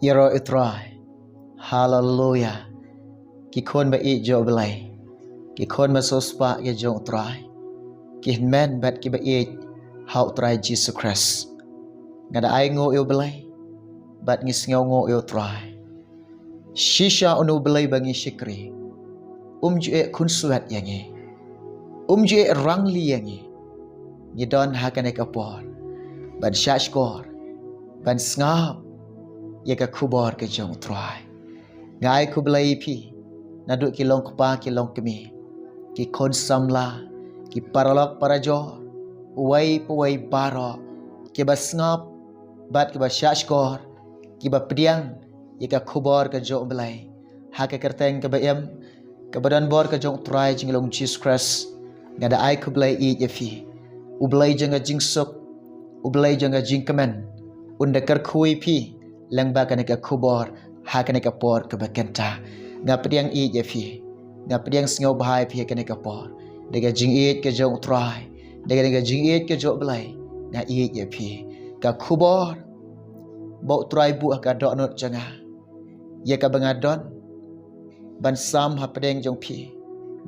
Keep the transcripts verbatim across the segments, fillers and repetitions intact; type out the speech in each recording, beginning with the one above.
Ïaroh ïa u Trai. Haleluya. Ki khun ba ïeit jong u Blei, ki khun ba sngewspah ki jong u Trai, ki hynmen bad ki ba ïeit ha u Trai Jisu Khrist. Nga da ai nguh ïa u Blei bad ngi sngew nguh ïa u Trai. Shisha uno u Blei ba ngi shakri, um ju eh khunswet ïa ngi, um ju eh rangli ïa ngi. Ngi don ha kane ka por ban shahshkor, ban sngap ïa ka khubor ka jong u Trai. Nga ai khublei ïa phi naduh ki long kpa ki long kmie, ki khun samla, ki paralok parajor, uwei pa uwei baroh, ki ba sngap bad ki ba shahshkor, ki ba pdiang ïa ka khubor ka jong u Blei ha ka kyrteng ka ba im, ka ba don bor ka jong u Trai jinglong Jisu Khrist. Nga da ai khublei ïeit ïa phi. U Blei jong ka jingsuk, u Blei jong ka jingkmen, un da kyrkhu ïa phi lyngba kane ka khubor ha kane ka por ka ba kynta. Nga pdiang ïeit ïa phi, nga pdiang sngewbha ïa phi ha kane ka por. Da ka jingïeit ka jong u Trai, da ka, da ka jingïeit ka jong u Blei, nga ïeit ïa phi. Ka khubor ba u Trai buh ha ka dohnud jong nga, ïa ka ba nga don ban sam hapdeng jong phi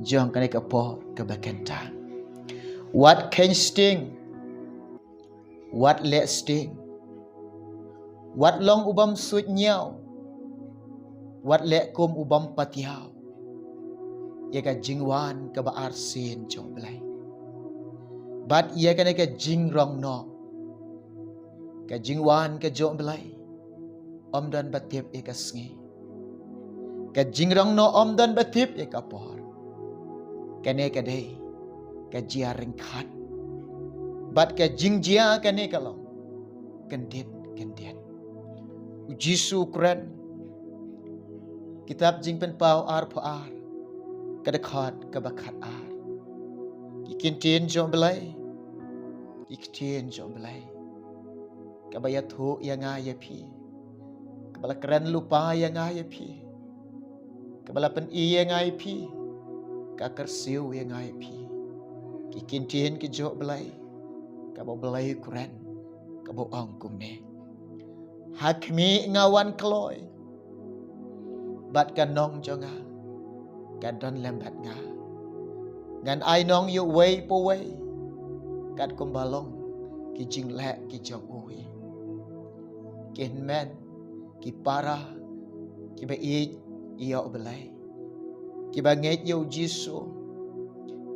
jong kane ka por ka ba kynta. Wat kheiñ sting, wat leh sting, wat long u bym suidñiew, wat leh kum u bym patiaw ïa ka jingwan ka ba arsien jong u Blei, bad ïa kane ka jingrong noh. Ka jingwan ka jong u Blei ym don ba tip ïa ka sngi. Ka jingrong noh ym don ba tip ïa ka por. Kane ka dei ka jia ryngkat, bad ka jingjia kane ka long kyndit kyndit. U Jisu u kren, kitab Jingpynpaw arphew ar, ka dkhot ka ba khatar. Ki ktien jong u Blei, ki ktien jong u Blei, ka ba ïathuh ïa nga ïa phi, ka ba la kren lypa ïa nga ïa phi, ka ba la pyni ïa nga ïa phi, ka kyrsiew ïa nga ïa phi. Ki ktien ki jong u Blei, ka ba u Blei u kren, ka ba u ong kumne: Ha khmih nga wan kloi, bad ka nong jong nga ka don lem bad nga. Ngan ai nong ïa uwei pa uwei katkum ba long ki jingleh ki jong u hi. Ki hynmen, ki para, ki ba ïeit ïa u Blei, ki ba ngeit ïa u Jisu,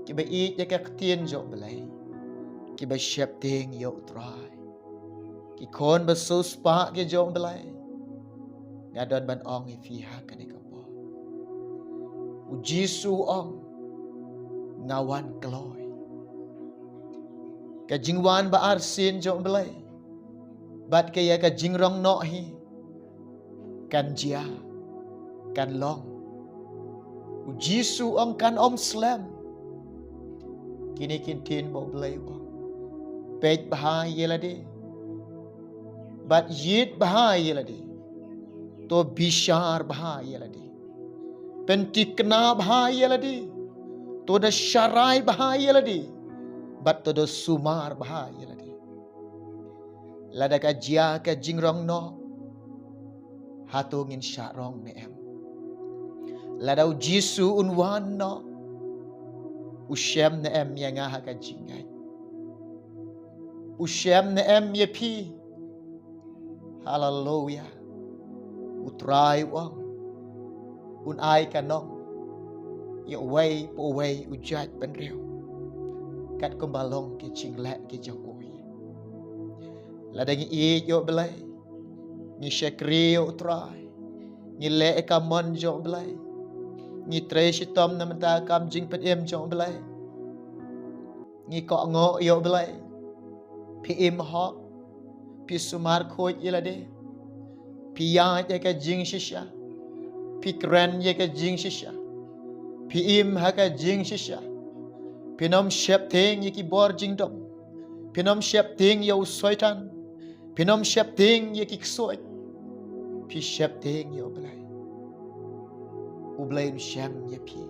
ki ba ïeit ïa ka ktien jong u Blei, ki ba sheptieng ïa u Trai, ki khun ba sngewspah ki jong u Blei, nga don ban ong ïa phi ha kane ka por. U Jisu u ong, nga wan kloi. Ka jingwan ba arsien jong u Blei bad ka ïa ka jingrong noh hi kan jia, kan long. U Jisu u ong kan ym slem. Kine ki ktien ba u Blei u ong: Peit bha ïa lade, bad ïeit bha ïa lade. To bishar bha ïa lade. Pynthikna bha ïa lade. To da sharai bha ïa lade, bad to da sumar bha ïa lade. Lada ka jia ka jingrong noh, hato ngin shah rong ne em? Lada u Jisu un wan noh, u shem ne em ïa nga ha ka jingngeit? U shem ne em ïa phi? Haleluya. U Trai u ong, un ai ka nong ïa uwei pa uwei u jaitbynriew katkum ba long ki jingleh ki jong u hi. Lada ngi ïeit ïa u Blei, ngi shakri ïa u Trai, ngi leh ïa ka mon jong u Blei, ngi trei shitom na bynta ka kam jingpynim jong u Blei, ngi kohnguh ïa u Blei. Phi im hok, phi sumar khuid ïa lade, phi ïaid ïa ka jingshisha, phi kren ïa ka jingshisha, phi im ha ka jingshisha. Phin ym sheptieng ïa ki bor jingdum, phin ym sheptieng ïa u Soitan, phin ym sheptieng ïa ki ksuid, phi sheptieng ïa u Blei. U Blei un shem ïa phi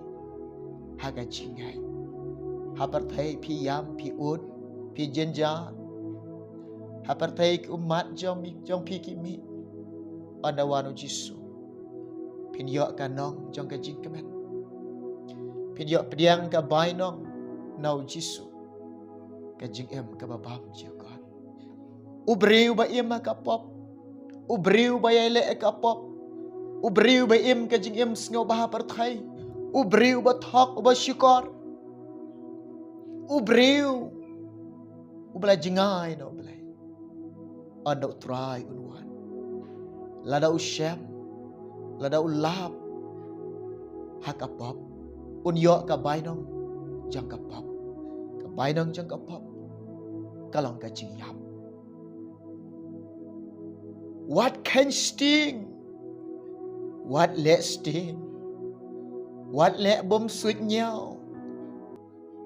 ha ka jingngeit. Ha pyrthei phi ïam, phi ud, phi jynjar. Ha pyrthei ki ummat jong mi, jong phi ki mih, Ynda wan u Jisu, phin ïoh ka nong jong ka jingkmen. Phin ïoh pdiang ka bainong na u Jisu, ka jingim kaba bymjukut. U briew ba im ha ka pop, u briew ba ïaileh ha ka pop, u briew ba im ka jingim sngewbha pyrthei, u briew ba thok, uba shukor, u briew uba la jngai na U Blei. Ynda U Trai un wan, lada u shem, lada u lap ha ka pop, un ïoh ka bainong jong ka pop. Ka bainong jong ka pop ka long ka jingïap. Wat kheiñ sting, wat leh sting, wat leh bymsuidñiaw,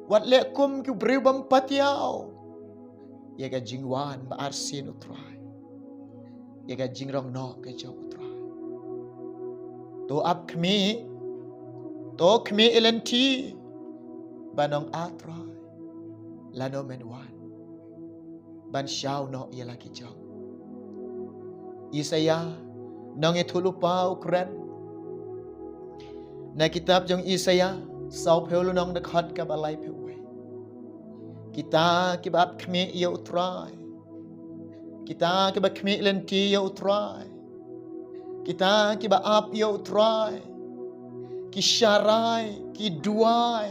wat leh kum ki briew bym patiaw ïa ka jingwan ba arsien U Trai, ïa ka jingrong noh ka jong U Trai. To ap khmih, to khmih ïa lynti, ban ong, A Trai, lano men wan ban shaw noh ïa la ki jong. Isaïah, nongïathuhlypa u kren na kitab jong Isaïah, sawphew lynnong, dkhot kaba laiphew wei. Kita kiba ap khmih ïa U Trai, kita kiba khmih lynti ïa U Trai, kita kiba ap ïa U Trai, ki sharai, ki duwai,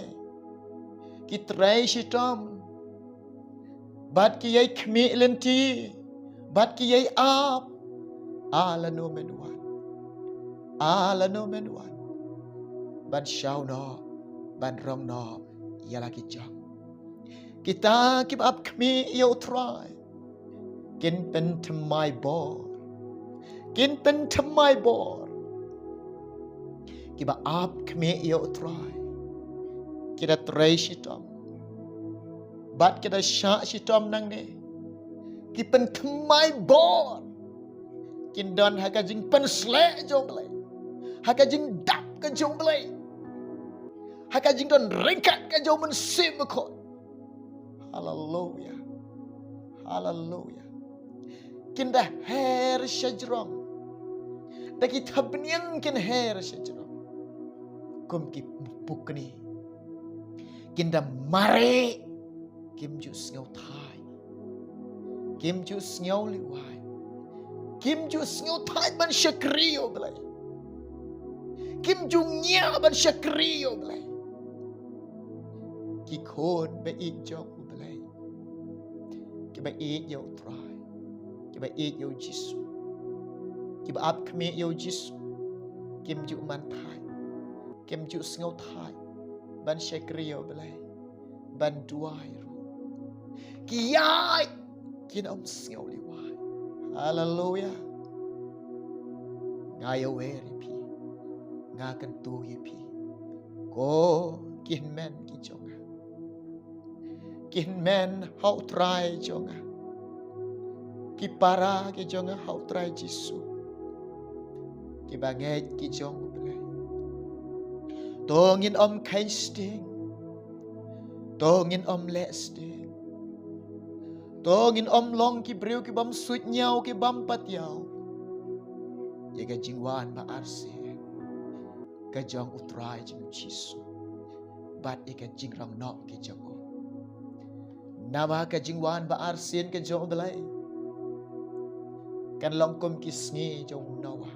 ki trei shitom, bad ki ïai khmih lynti, bad ki ïai ap, a lano men wan, a lano men wan ban shaw noh, ban rong noh ïa la ki jong. Kita kiba ap khmih ïa U Trai kin pynthymmai bor, kin pynthymmai bor. Kiba ap khmih ïa U Trai, ki da trei shitom bad ki da shah shitom nangne, ki pynthymmai bor. Kin don ha ka jingpynsleh jong U Blei, ha ka jingdap ka jong U Blei, ha ka jingdon ryngkat ka jong U Mynsiem Bakhuid. Haleluia. Haleluia. Kin da her shajrong, da ki thapniang kin her shajrong kum ki pukni. Kin da mareh, kim ju sngewthait, kim ju sngewliwai, kim ju sngewthait ban shakri ïa U Blei, kim ju ngiah ban shakri ïa U Blei. Ki khun ba ïeit jong U Blei, kiba ïeit ïa U Trai, kiba ïeit ïa U Jisu, kiba ap khmih ïa U Jisu, kim ju man thait, kim ju sngewthait ban shakri ïa U Blei, ban duwai ruh. Ki ïaid, kin ym sngewliwai. Haleluia. Nga ïawer ïa phi, nga kyntu ïa phi, ko ki hynmen ki jong nga, ki hynmen ha U Trai jong nga, ki para ki jong nga ha U Trai Jisu, kiba ngeit ki jong U Blei. To ngin ym kheiñ sting, to ngin ym leh sting, to ngin ym long ki briew ki bym suidñiaw, ki bym patiaw ïa ka jingwan ba arsien ka jong U Trai jong U Jisu bad ïa ka jingrong noh ka jong u. Namar ka jingwan ba arsien ka jong U Blei kan long kum ki sngi jong u Noah.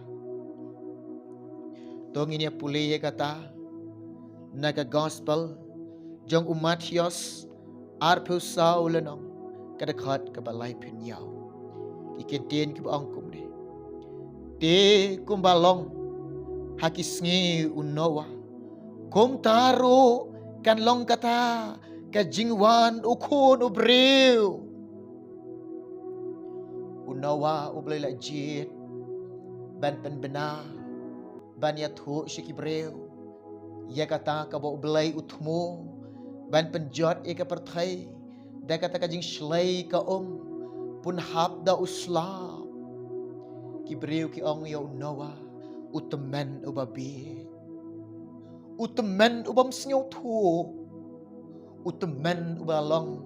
To ngin ïa pule ïa kata na ka Gospel jong u Mathaios arphew saw lynnong, ka dkhot kaba laiphew hynñiew. Ki kyntien kiba ong kumne: Te kumba long ha ki sngi u Noah, kumta ruh kan long kata ka jingwan U Khun u briew. U Noah u Blei la jied ban pynbna, ban ïathuh sha ki briew ïa kata kaba U Blei u thmu ban pynjot ïa ka pyrthei da kata ka jingshlei ka um, pynhap da u slap. Ki briew ki ong ïa u Noah, u tymmen uba bieit, u tymmen uba ym sngewthuh, u tymmen uba long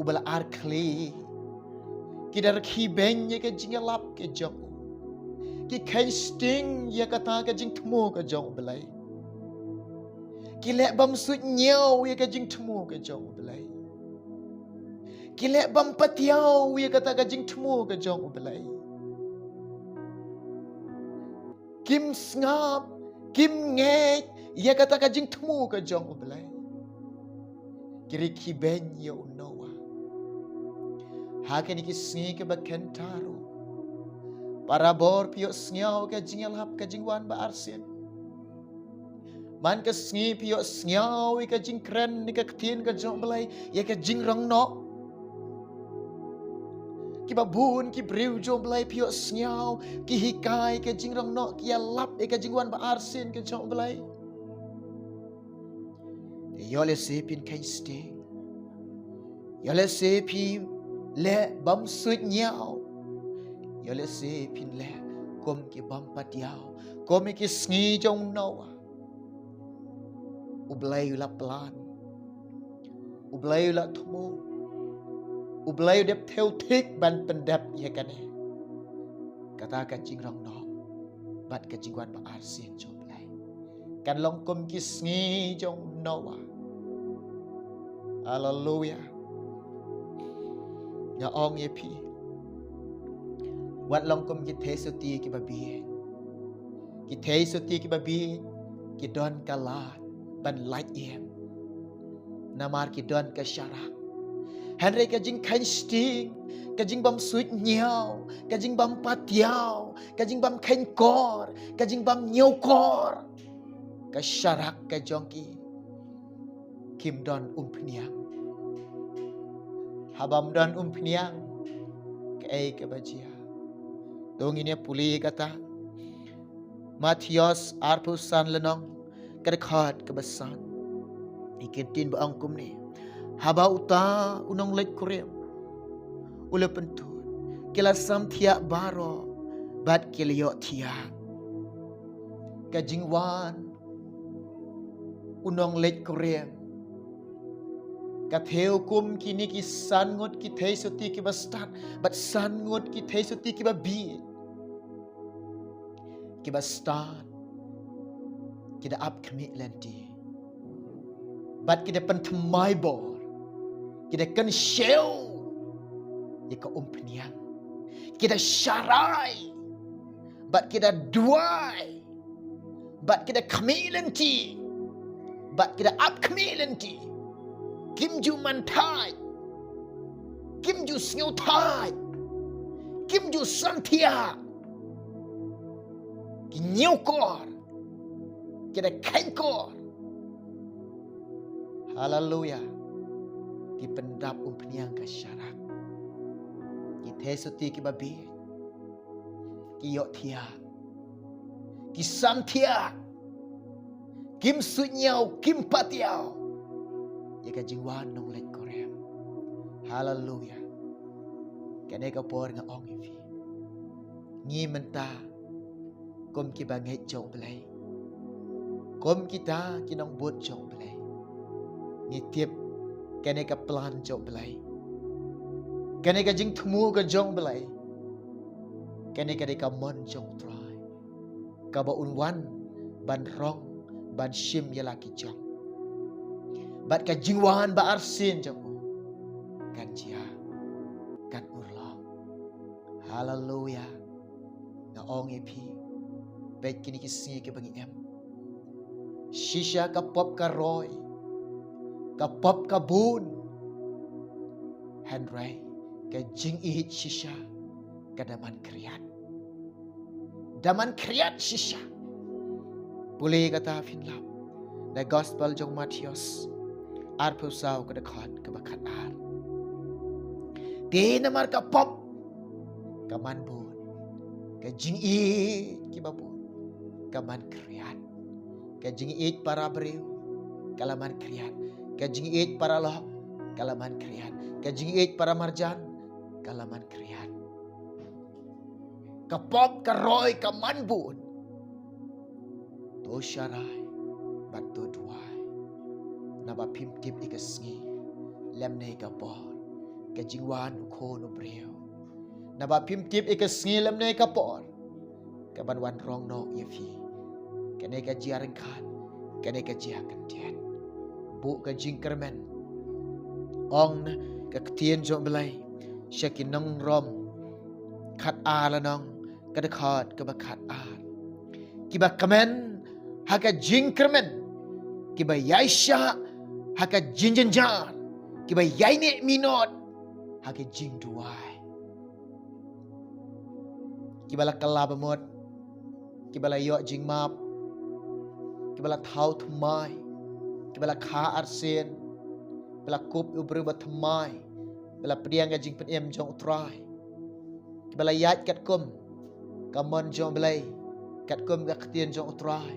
uba la arkhlieh. Ki da rkhie beiñ ïa ka jingïalap ka jong u. Ki kheiñ sting ïa kata ka jingthmu ka jong U Blei. Ki leh bym suidñiew ïa ka jingthmu ka jong U Blei. Ki leh bym patiaw ïa kata ka jingthmu ka jong U Blei. Kim sngap, kim ngeit ïa kata ka jingthmu ka jong U Blei. Ki ri ki beiñ ïa u Noah. Ha kine ki sngi kiba khynta ruh, barabor phi ïohsngew ka jingïalap ka jingwan ba arsien. Man ka sngi phi ïohsngew ïa ka jingkren na ka ktien ka jong U Blei ïa ka jingrong noh. Kiba bun ki briew jong U Blei phi ïohsngew ki hikai ka jingrong noh, ki ïalap ïa ka jingwan ba arsien ka jong U Blei. Ïoh lehse phin kheiñ sting. Ïoh lehse phi leh bym suidñiew. Ïoh lehse phin leh kum ki bym patiaw, kum ïa ki sngi jong u Noah. U Blei u la plan, U Blei u la thmu, U Blei u dep thew thik ban pyndep ïa kane. Kata ka jingrong noh bad ka jingwan ba arsien jong U Blei kan long kum ki sngi jong u Noah. Haleluia. Nga ong ïa phi, wat long kum ki theisotti kiba bieit. Ki theisotti kiba bieit ki don ka lad ban lait ïing, namar ki don ka sharak. Hynrei ka jingkheiñ sting, ka jingbym suidñiew, ka jingbym patiaw, ka jingbym kheiñ kor, ka jingbym ñiewkor, ka sharak ka jong ki kim don umphniang. Haba ym don umphniang, kaei kaba jia? To ngin ïa pule kata. Mathaios arphew san lynnong, ka dkhot kaba san. Ïa ka ktien ba ong kumne: Haba uta u nongleit kurim u la pyntud, ki la samthiah baroh bad ki la ïohthiah. Ka jingwan u nongleit kurim ka thew kum kine ki san ngut ki theisotti kiba stad bad san ngut ki theisotti kiba bieit. Kiba stad ki da ap khmih lynti bad ki da pynthymmai bor, ki da kynshew ïa ka umphniang, ki da sharai bad ki da duwai bad ki da khmih lynti bad ki da ap khmih lynti. Kim ju man thait, kim ju sngew thait, kim ju samthiah. Ki ñiewkor, ki da kheiñkor. Haleluia. Ki pyndap umphniang ka sharak. Ki theisotti kiba bieit ki ïohthiah, ki samthiah, kim suidñiew, kim patiaw ïa ka jingwan nongleit kurim. Haleluia. Kane ka por nga ong ïa phi, ngi mynta kum kiba ngeit jong U Blei, kum kita ki nongbud jong U Blei, ngi tip kane ka plan jong U Blei, kane ka jingthmu ka jong U Blei, kane ka dei ka mon jong U Trai, kaba un wan ban rong, ban shim ïa la ki jong. Bad ka jingwan ba arsien jong u kan jia, kan urlong. Haleluia. Nga ong ïa phi, peit kine ki sngi kiba ngi em, shisha ka pop ka roi, ka pop ka bun. Hynrei ka jingïeit shisha ka da man khriat. Da man khriat shisha. Pule kata phin lap na gospel jong Mathaios arphew saw, ka dkhot kaba khatar. Te namar ka pop ka man bun, ka jingïeit kiba bun ka man khriat. Ka jingïeit para briew ka la man khriat. Ka jingïeit para lok ka la man khriat. Ka jingïeit para marjan ka la man khriat. Ka pop ka roi ka man bun. To sharai bad to duwai. Naba phim tip ïa ka sngi lymne ka por ka jingwan u Khun u briew. Naba phim tip ïa ka sngi lymne ka por ka ban wan rong noh ïa phi. Kane ka jia ryngkat, kane ka jia khyndiat. Buh ka jingkyrmen. Ong na ka ktien jong Blei sha ki nong Rom khat ar lynnong, ka dkhot kaba khat ar. Kiba kmen ha ka jingkyrmen, kiba ïaishah ha ka jingjynjar, kiba ïaineh minot ha ka jingduwai. Kiba la kylla bamut, kiba la ïoh jingmap, kiba la thaw thymmai, kiba la kha arsien, kiba la kup u briew ba thymmai, kiba la pdiang ka jingpynim jong U Trai, kiba la ïaid katkum ka mon jong Blei, katkum ka ktien jong U Trai.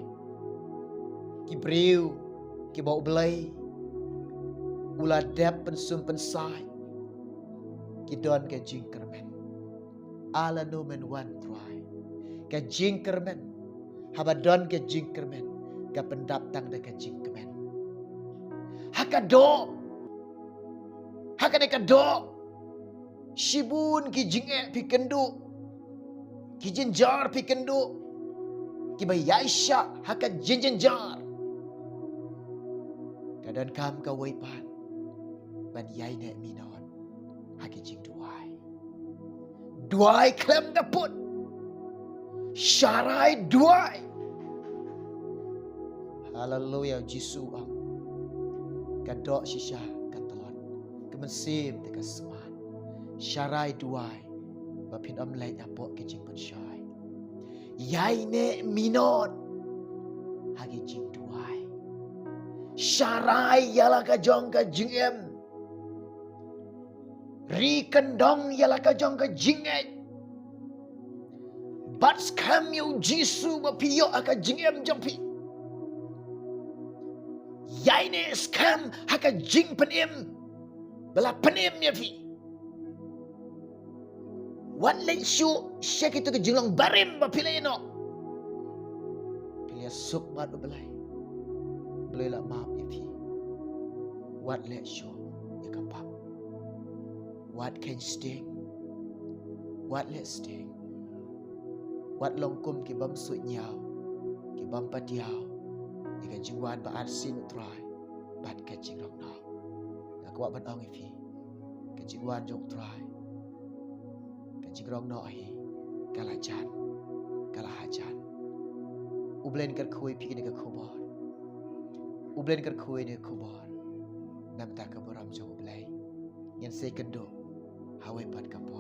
Ki briew kiba U Blei u la dep pynsum pynsait, ki don ka jingkyrmen. Ala no men wan Trai. Ka jingkyrmen. Haba don ka jingkyrmen, ka pyndap tang da ka jingkmen. Ha ka doh, ha kane ka doh, shibun ki jingeh phi kynduh, ki jynjar phi kynduh, kiba ïaishah ha ka jingjynjar. Ka donkam kawei pat, ban ïaineh minot ha ki jingduwai. Duwai khlem da put. Sharai duwai. Haleluya, Jisu ong. Ka doh shisha ka tlot, ka mynsiem te ka smat. Sharai duwai ba phin ym leit hapoh ki jingpynshoi. Ïaineh minot ha ki jingduwai. Sharai ïa la ka jong ka jingim. Ri kyndong ïa la ka jong ka jingngeit. Bad skhem ïa U Jisu ba phi ïoh ha ka jingim jong phi. Ïaineh skhem ha ka jingpynim ba la pynim ïa phi. Wat leit shuh sha kito ki jinglong barim ba phi la ïoh. Phi la suk bad U Blei. Blei la map ïa phi. Wat leit shuh ïa ka pap. Wat kheiñ sting. Wat leh sting. Wat long kum ki bym suidñiaw, ki bym patiaw ïa ka jingwan ba arsien U Trai bad ka jingrong noh. Nga kwah ban ong ïa phi, ka jingwan jong U Trai, ka jingrong noh hi ka la jan, ka la hajan. U Blei un kyrkhu ïa phi kane ka khubor. U Blei un kyrkhu ïa kane ka khubor. Namar ka burom jong U Blei. Ngin sa ïakynduh ha kawei pat ka por.